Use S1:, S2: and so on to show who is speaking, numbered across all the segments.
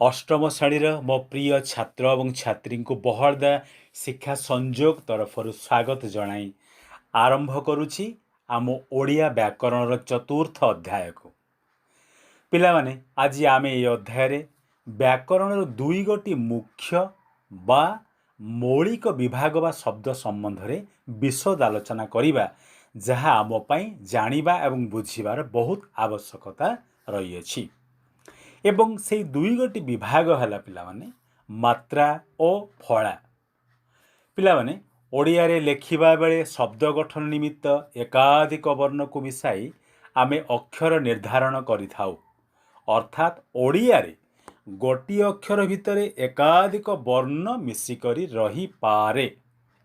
S1: ଅଷ୍ଟମ ଶ୍ରେଣୀର ମୋ ପ୍ରିୟ ଛାତ୍ର ଏବଂ ଛାତ୍ରୀଙ୍କୁ ବହଳଦା ଶିକ୍ଷା ସଂଯୋଗ ତରଫରୁ ସ୍ୱାଗତ ଜଣାଇ ଆରମ୍ଭ କରୁଛି ଆମ ଓଡ଼ିଆ ବ୍ୟାକରଣର ଚତୁର୍ଥ ଅଧ୍ୟାୟକୁ। ପିଲାମାନେ, ଆଜି ଆମେ ଏହି ଅଧ୍ୟାୟରେ ବ୍ୟାକରଣର ଦୁଇ ଗୋଟି ମୁଖ୍ୟ ବା ମୌଳିକ ବିଭାଗ ବା ଶବ୍ଦ ସମ୍ବନ୍ଧରେ ବିଶଦ ଆଲୋଚନା କରିବା, ଯାହା ଆମ ପାଇଁ ଜାଣିବା ଏବଂ ବୁଝିବାର ବହୁତ ଆବଶ୍ୟକତା ରହିଅଛି। ଏବଂ ସେଇ ଦୁଇ ଗୋଟି ବିଭାଗ ହେଲା ପିଲାମାନେ, ମାତ୍ରା ଓ ଫଳା। ପିଲାମାନେ, ଓଡ଼ିଆରେ ଲେଖିବା ବେଳେ ଶବ୍ଦ ଗଠନ ନିମିତ୍ତ ଏକାଧିକ ବର୍ଣ୍ଣକୁ ମିଶାଇ ଆମେ ଅକ୍ଷର ନିର୍ଦ୍ଧାରଣ କରିଥାଉ। ଅର୍ଥାତ୍ ଓଡ଼ିଆରେ ଗୋଟିଏ ଅକ୍ଷର ଭିତରେ ଏକାଧିକ ବର୍ଣ୍ଣ ମିଶିକରି ରହିପାରେ।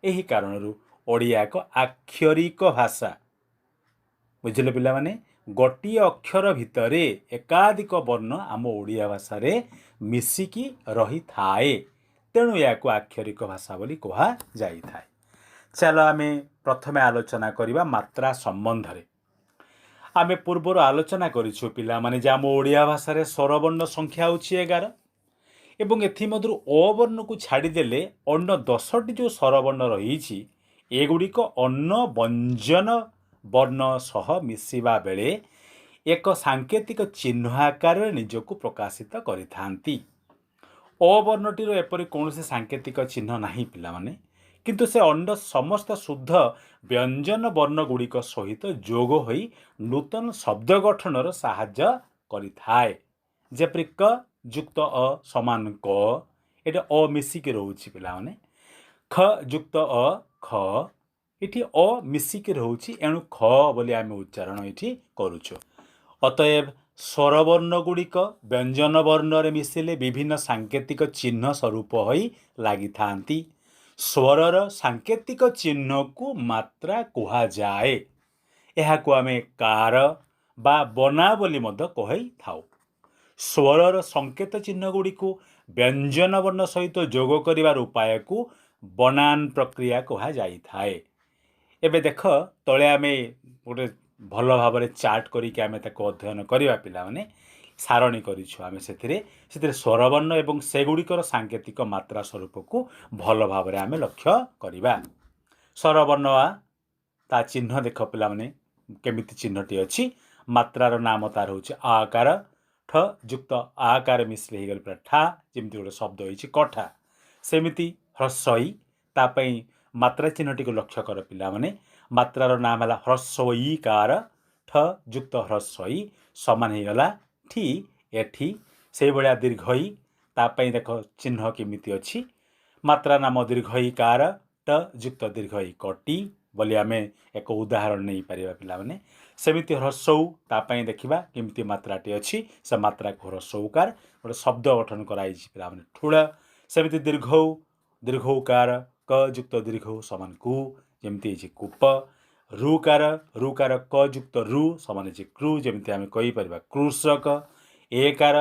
S1: ଏହି କାରଣରୁ ଓଡ଼ିଆ ଏକ ଆକ୍ଷରିକ ଭାଷା। ବୁଝିଲେ ପିଲାମାନେ? ଗୋଟିଏ ଅକ୍ଷର ଭିତରେ ଏକାଧିକ ବର୍ଣ୍ଣ ଆମ ଓଡ଼ିଆ ଭାଷାରେ ମିଶିକି ରହିଥାଏ, ତେଣୁ ଏହାକୁ ଆକ୍ଷରିକ ଭାଷା ବୋଲି କୁହାଯାଇଥାଏ। ଚାଲ, ଆମେ ପ୍ରଥମେ ଆଲୋଚନା କରିବା ମାତ୍ରା ସମ୍ବନ୍ଧରେ। ଆମେ ପୂର୍ବରୁ ଆଲୋଚନା କରିଛୁ ପିଲାମାନେ ଯେ ଆମ ଓଡ଼ିଆ ଭାଷାରେ ସ୍ୱରବର୍ଣ୍ଣ ସଂଖ୍ୟା ହେଉଛି 11 ଏବଂ ଏଥିମଧ୍ୟରୁ ଅ ବର୍ଣ୍ଣକୁ ଛାଡ଼ିଦେଲେ ଅନ୍ୟ 10ଟି ଯେଉଁ ସ୍ୱରବର୍ଣ୍ଣ ରହିଛି, ଏଗୁଡ଼ିକ ଅନ୍ୟ ବ୍ୟଞ୍ଜନ ବର୍ଣ୍ଣ ସହ ମିଶିବା ବେଳେ ଏକ ସାଙ୍କେତିକ ଚିହ୍ନ ଆକାରରେ ନିଜକୁ ପ୍ରକାଶିତ କରିଥାନ୍ତି। ଅ ବର୍ଣ୍ଣଟିର ଏପରି କୌଣସି ସାଙ୍କେତିକ ଚିହ୍ନ ନାହିଁ ପିଲାମାନେ, କିନ୍ତୁ ସେ ଅନ୍ୟ ସମସ୍ତ ଶୁଦ୍ଧ ବ୍ୟଞ୍ଜନ ବର୍ଣ୍ଣ ଗୁଡ଼ିକ ସହିତ ଯୋଗ ହୋଇ ନୂତନ ଶବ୍ଦ ଗଠନର ସାହାଯ୍ୟ କରିଥାଏ। ଯେପରି କ ଯୁକ୍ତ ଅ ସମାନ କ। ଏଠି ଅ ମିଶିକି ରହୁଛି ପିଲାମାନେ। ଖ ଯୁକ୍ତ ଅ ଖ। ଏଠି ଅ ମିଶିକି ରହୁଛି, ଏଣୁ ଖ ବୋଲି ଆମେ ଉଚ୍ଚାରଣ ଏଠି କରୁଛୁ। ଅତଏବ ସ୍ୱରବର୍ଣ୍ଣ ଗୁଡ଼ିକ ବ୍ୟଞ୍ଜନ ବର୍ଣ୍ଣରେ ମିଶିଲେ ବିଭିନ୍ନ ସାଙ୍କେତିକ ଚିହ୍ନ ସ୍ୱରୂପ ହୋଇ ଲାଗିଥାନ୍ତି। ସ୍ୱରର ସାଙ୍କେତିକ ଚିହ୍ନକୁ ମାତ୍ରା କୁହାଯାଏ। ଏହାକୁ ଆମେ କାର ବା ବନା ବୋଲି ମଧ୍ୟ କହିଥାଉ। ସ୍ୱରର ସଂକେତ ଚିହ୍ନ ଗୁଡ଼ିକୁ ବ୍ୟଞ୍ଜନ ବର୍ଣ୍ଣ ସହିତ ଯୋଗ କରିବାର ଉପାୟକୁ ବନାନ ପ୍ରକ୍ରିୟା କୁହାଯାଇଥାଏ। ଏବେ ଦେଖ, ତଳେ ଆମେ ଗୋଟେ ଭଲ ଭାବରେ ଚାର୍ଟ କରିକି ଆମେ ତାକୁ ଅଧ୍ୟୟନ କରିବା ପିଲାମାନେ। ସାରଣୀ କରିଛୁ ଆମେ। ସେଥିରେ ସ୍ୱରବର୍ଣ୍ଣ ଏବଂ ସେଗୁଡ଼ିକର ସାଙ୍କେତିକ ମାତ୍ରା ସ୍ୱରୂପକୁ ଭଲ ଭାବରେ ଆମେ ଲକ୍ଷ୍ୟ କରିବା। ସ୍ୱରବର୍ଣ୍ଣ ଆ, ତା ଚିହ୍ନ ଦେଖ ପିଲାମାନେ, କେମିତି ଚିହ୍ନଟି ଅଛି। ମାତ୍ରାର ନାମ ତାର ହେଉଛି ଆକାର। ଠ ଯୁକ୍ତ ଆକାର ମିଶିଲେ ହେଇଗଲେ ପୁରା ଠା, ଯେମିତି ଗୋଟେ ଶବ୍ଦ ହେଇଛି କଠା। ସେମିତି ହ୍ରସ୍ୱଇ, ତା ପାଇଁ ମାତ୍ରା ଚିହ୍ନଟିକୁ ଲକ୍ଷ୍ୟ କର ପିଲାମାନେ। ମାତ୍ରାର ନାମ ହେଲା ହ୍ରସ୍ୱଇକାର। ଠ ଯୁକ୍ତ ହ୍ରସ୍ୱଇ ସମାନ ହେଇଗଲା ଠି ଏଠି। ସେଇଭଳିଆ ଦୀର୍ଘଇ, ତା ପାଇଁ ଦେଖ ଚିହ୍ନ କେମିତି ଅଛି। ମାତ୍ରା ନାମ ଦୀର୍ଘଇକାର। ଟ ଯୁକ୍ତ ଦୀର୍ଘଇ କଟି ବୋଲି ଆମେ ଏକ ଉଦାହରଣ ନେଇପାରିବା ପିଲାମାନେ। ସେମିତି ହ୍ରସ୍ୱଉ, ତା ପାଇଁ ଦେଖିବା କେମିତି ମାତ୍ରାଟି ଅଛି। ସେ ମାତ୍ରାକୁ ହ୍ରସ୍ୱଉକାର, ଗୋଟେ ଶବ୍ଦ ଗଠନ କରାଯାଇଛି ପିଲାମାନେ, ଠୁଳ। ସେମିତି ଦୀର୍ଘଉ, ଦୀର୍ଘଉକାର। କ ଯୁକ୍ତ ଦୀର୍ଘଉ ସମାନ କୁ, ଯେମିତି ହେଇଛି କୂପ। ରୁକାର, ରୁକାର। କ ଯୁକ୍ତ ରୁ ସମାନ ହେଇଛି କ୍ରୁ, ଯେମିତି ଆମେ କହିପାରିବା କୃଷକ। ଏକାର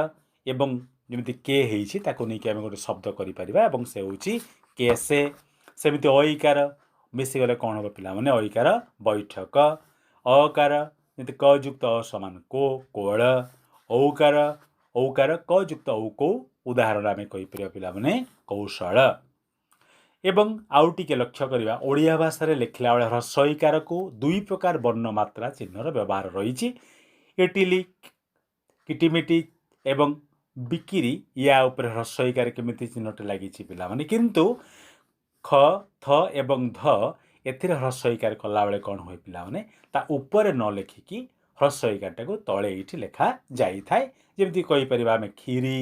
S1: ଏବଂ ଯେମିତି କେ ହେଇଛି, ତାକୁ ନେଇକି ଆମେ ଗୋଟେ ଶବ୍ଦ କରିପାରିବା ଏବଂ ସେ ହେଉଛି କେସେ। ସେମିତି ଐକାର ମିଶିଗଲେ କ'ଣ ହେବ ପିଲାମାନେ? ଐକାର ବୈଠକ। ଅକାର, ଯେମିତି କ ଯୁକ୍ତ ଅ ସମାନ କୋ, କୋଳ। ଔକାର, ଔକାର। କ ଯୁକ୍ତ ଔ କୌ, ଉଦାହରଣ ଆମେ କହିପାରିବା ପିଲାମାନେ କୌଶଳ। ଏବଂ ଆଉ ଟିକେ ଲକ୍ଷ୍ୟ କରିବା, ଓଡ଼ିଆ ଭାଷାରେ ଲେଖିଲା ବେଳେ ହ୍ରସ୍ୱଇକାରକୁ ଦୁଇ ପ୍ରକାର ବର୍ଣ୍ଣ ମାତ୍ରା ଚିହ୍ନର ବ୍ୟବହାର ରହିଛି। ଇଟିଲି, କିଟିମିଟି ଏବଂ ବିକିରି, ୟା ଉପରେ ହ୍ରସ୍ୱଇକାର କେମିତି ଚିହ୍ନଟି ଲାଗିଛି ପିଲାମାନେ। କିନ୍ତୁ ଖ, ଥ ଏବଂ ଧ, ଏଥିରେ ହ୍ରସ୍ୱଇକାର କଲାବେଳେ କ'ଣ ହୁଏ ପିଲାମାନେ? ତା ଉପରେ ନ ଲେଖିକି ହ୍ରସ୍ୱଇକାରଟାକୁ ତଳେ ଏଇଠି ଲେଖା ଯାଇଥାଏ। ଯେମିତି କହିପାରିବା ଆମେ କ୍ଷୀରି,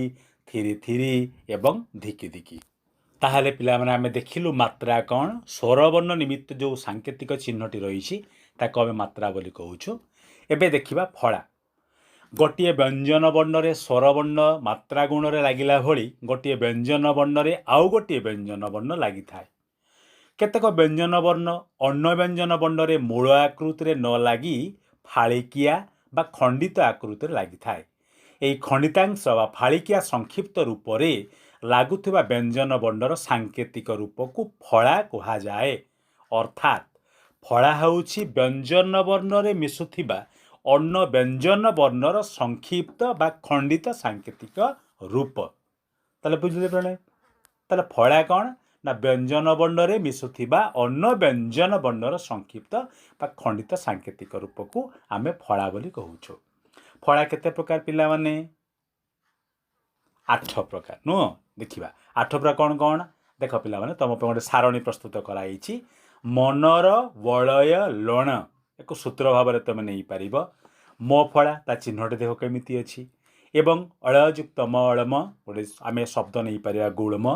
S1: ଥିରି ଥିରି ଏବଂ ଧିକି ଧିକି। ତାହେଲେ ପିଲାମାନେ, ଆମେ ଦେଖିଲୁ ମାତ୍ରା କ'ଣ। ସ୍ୱରବର୍ଣ୍ଣ ନିମିତ୍ତ ଯେଉଁ ସାଙ୍କେତିକ ଚିହ୍ନଟି ରହିଛି, ତାକୁ ଆମେ ମାତ୍ରା ବୋଲି କହୁଛୁ। ଏବେ ଦେଖିବା ଫଳା। ଗୋଟିଏ ବ୍ୟଞ୍ଜନ ବର୍ଣ୍ଣରେ ସ୍ୱରବର୍ଣ୍ଣ ମାତ୍ରା ଗୁଣରେ ଲାଗିଲା ଭଳି ଗୋଟିଏ ବ୍ୟଞ୍ଜନ ବର୍ଣ୍ଣରେ ଆଉ ଗୋଟିଏ ବ୍ୟଞ୍ଜନ ବର୍ଣ୍ଣ ଲାଗିଥାଏ। କେତେକ ବ୍ୟଞ୍ଜନ ବର୍ଣ୍ଣ ଅନ୍ୟ ବ୍ୟଞ୍ଜନ ବର୍ଣ୍ଣରେ ମୂଳ ଆକୃତିରେ ନ ଲାଗି ଫାଳିକିଆ ବା ଖଣ୍ଡିତ ଆକୃତିରେ ଲାଗିଥାଏ। ଏହି ଖଣ୍ଡିତାଂଶ ବା ଫାଳିକିଆ ସଂକ୍ଷିପ୍ତ ରୂପରେ ଲାଗୁଥିବା ବ୍ୟଞ୍ଜନ ବର୍ଣ୍ଣର ସାଙ୍କେତିକ ରୂପକୁ ଫଳା କୁହାଯାଏ। ଅର୍ଥାତ୍ ଫଳା ହେଉଛି ବ୍ୟଞ୍ଜନ ବର୍ଣ୍ଣରେ ମିଶୁଥିବା ଅନ୍ୟ ବ୍ୟଞ୍ଜନ ବର୍ଣ୍ଣର ସଂକ୍ଷିପ୍ତ ବା ଖଣ୍ଡିତ ସାଙ୍କେତିକ ରୂପ। ତାହେଲେ ବୁଝିଲେ ପ୍ରଣୟ? ତାହେଲେ ଫଳା କ'ଣ ନା ବ୍ୟଞ୍ଜନ ବର୍ଣ୍ଣରେ ମିଶୁଥିବା ଅନ୍ୟ ବ୍ୟଞ୍ଜନ ବର୍ଣ୍ଣର ସଂକ୍ଷିପ୍ତ ବା ଖଣ୍ଡିତ ସାଙ୍କେତିକ ରୂପକୁ ଆମେ ଫଳା ବୋଲି କହୁଛୁ। ଫଳା କେତେ ପ୍ରକାର ପିଲାମାନେ? 8 ପ୍ରକାର, ନୁହଁ? ଦେଖିବା 8 ପ୍ରକାର କ'ଣ କ'ଣ। ଦେଖ ପିଲାମାନେ, ତୁମ ପାଇଁ ଗୋଟେ ସାରଣୀ ପ୍ରସ୍ତୁତ କରାଯାଇଛି। ମନର ବଳୟ ଲଣ ଏକ ସୂତ୍ର ଭାବରେ ତୁମେ ନେଇପାରିବ। ମୋ ଫଳା, ତା ଚିହ୍ନଟି ଦେଖ କେମିତି ଅଛି। ଏବଂ ଅଳଯୁକ୍ତ ମ, ଅଳମ ଗୋଟେ ଆମେ ଶବ୍ଦ ନେଇପାରିବା, ଗୁଳ୍ମ।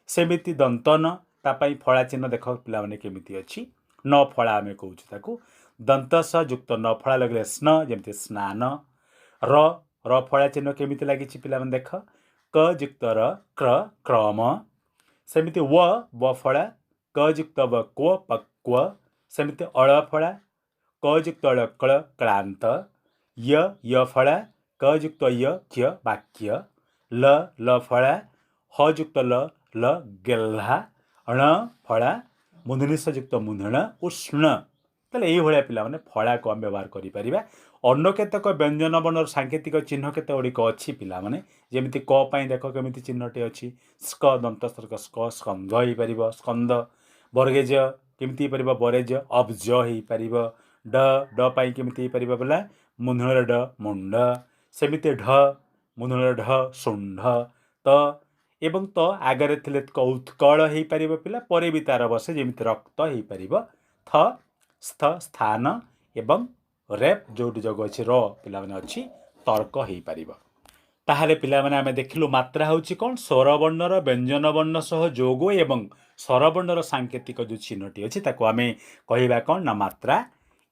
S1: ସେମିତି ଦନ୍ତନ, ତା ପାଇଁ ଫଳା ଚିହ୍ନ ଦେଖ ପିଲାମାନେ କେମିତି ଅଛି। ନ ଫଳା ଆମେ କହୁଛୁ ତାକୁ। ଦନ୍ତ ସ ଯୁକ୍ତ ନ ଫଳା ଲଗେଇଲେ ସ୍ନ, ଯେମିତି ସ୍ନାନ। ର, ର ଫଳା ଚିହ୍ନ କେମିତି ଲାଗିଛି ପିଲାମାନେ ଦେଖ। କ ଯୁକ୍ତ ର, କ୍ର, କ୍ରମ। ସେମିତି ୱ, ବ ଫଳା, କ ଯୁକ୍ତ ବ, କ୍ୱ, ପକ୍ୱ। ସେମିତି ଅଳ ଫଳା, କ ଯୁକ୍ତ ଅଳ, କ୍ଳ, କ୍ଳାନ୍ତ। ୟ, ୟ ଫଳା, କ ଯୁକ୍ତ ୟ, କ୍ୟ, ବାକ୍ୟ। ଲ, ଲ ଫଳା, ହ ଯୁକ୍ତ ଲ, ଲ, ଗେହ୍ଲା। ଣ ଫଳା, ମୂର୍ଦ୍ଧନ୍ୟ ଯୁକ୍ତ ମୂର୍ଦ୍ଧନ୍ୟ, ଉଷ୍ଣ। ତାହେଲେ ଏଇଭଳିଆ ପିଲାମାନେ ଫଳାକୁ ଆମେ ବ୍ୟବହାର କରିପାରିବା। ଅନ୍ୟ କେତେକ ବ୍ୟଞ୍ଜନ ବର୍ଣ୍ଣର ସାଙ୍କେତିକ ଚିହ୍ନ କେତେ ଗୁଡ଼ିକ ଅଛି ପିଲାମାନେ, ଯେମିତି କ ପାଇଁ ଦେଖ କେମିତି ଚିହ୍ନଟି ଅଛି। ସ୍କ, ଦନ୍ତ ସର୍ଗ ସ୍କ, ସ୍କନ୍ଧ ହେଇପାରିବ, ସ୍କନ୍ଦ। ବର୍ଗେଜ କେମିତି ହେଇପାରିବ? ବରେଜ, ଅବ୍ଜ ହେଇପାରିବ। ଡ, ଡ ପାଇଁ କେମିତି ହେଇପାରିବ ବୋଲା? ମୂର୍ଦ୍ଧନ୍ୟର ଡ, ମୁଣ୍ଡ। ସେମିତି ଢ, ମୂର୍ଦ୍ଧନ୍ୟର ଢ, ଶୁଣ୍ଢ। ତ ଏବଂ ତ ଆଗରେ ଥିଲେ ଉତ୍କଳ ହେଇପାରିବ ପିଲା, ପରେ ବି ତାର ବସେ, ଯେମିତି ରକ୍ତ ହେଇପାରିବ। ଥ, ସ୍ଥ, ସ୍ଥାନ ଏବଂ ରେପ୍ ଯେଉଁଠି ଯୋଗ ଅଛି ର ପିଲାମାନେ ଅଛି, ତର୍କ ହେଇପାରିବ। ତାହେଲେ ପିଲାମାନେ ଆମେ ଦେଖିଲୁ ମାତ୍ରା ହେଉଛି କ'ଣ? ସ୍ୱରବର୍ଣ୍ଣର ବ୍ୟଞ୍ଜନ ବର୍ଣ୍ଣ ସହ ଯୋଗ ଏବଂ ସ୍ୱରବର୍ଣ୍ଣର ସାଙ୍କେତିକ ଯେଉଁ ଚିହ୍ନଟି ଅଛି ତାକୁ ଆମେ କହିବା କ'ଣ ନା ମାତ୍ରା।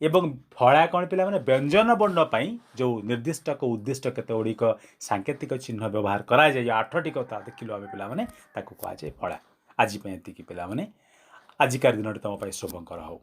S1: ଏବଂ ଫଳା କ'ଣ ପିଲାମାନେ? ବ୍ୟଞ୍ଜନ ବର୍ଣ୍ଣ ପାଇଁ ଯେଉଁ ନିର୍ଦ୍ଦିଷ୍ଟ ଉଦ୍ଦିଷ୍ଟ କେତେ ଗୁଡ଼ିକ ସାଙ୍କେତିକ ଚିହ୍ନ ବ୍ୟବହାର କରାଯାଏ, 8ଟି କଥା ଦେଖିଲୁ ଆମେ ପିଲାମାନେ, ତାକୁ କୁହାଯାଏ ଫଳା। ଆଜି ପାଇଁ ଏତିକି ପିଲାମାନେ। ଆଜିକାର ଦିନଟି ତୁମ ପାଇଁ ଶୁଭଙ୍କର ହଉ।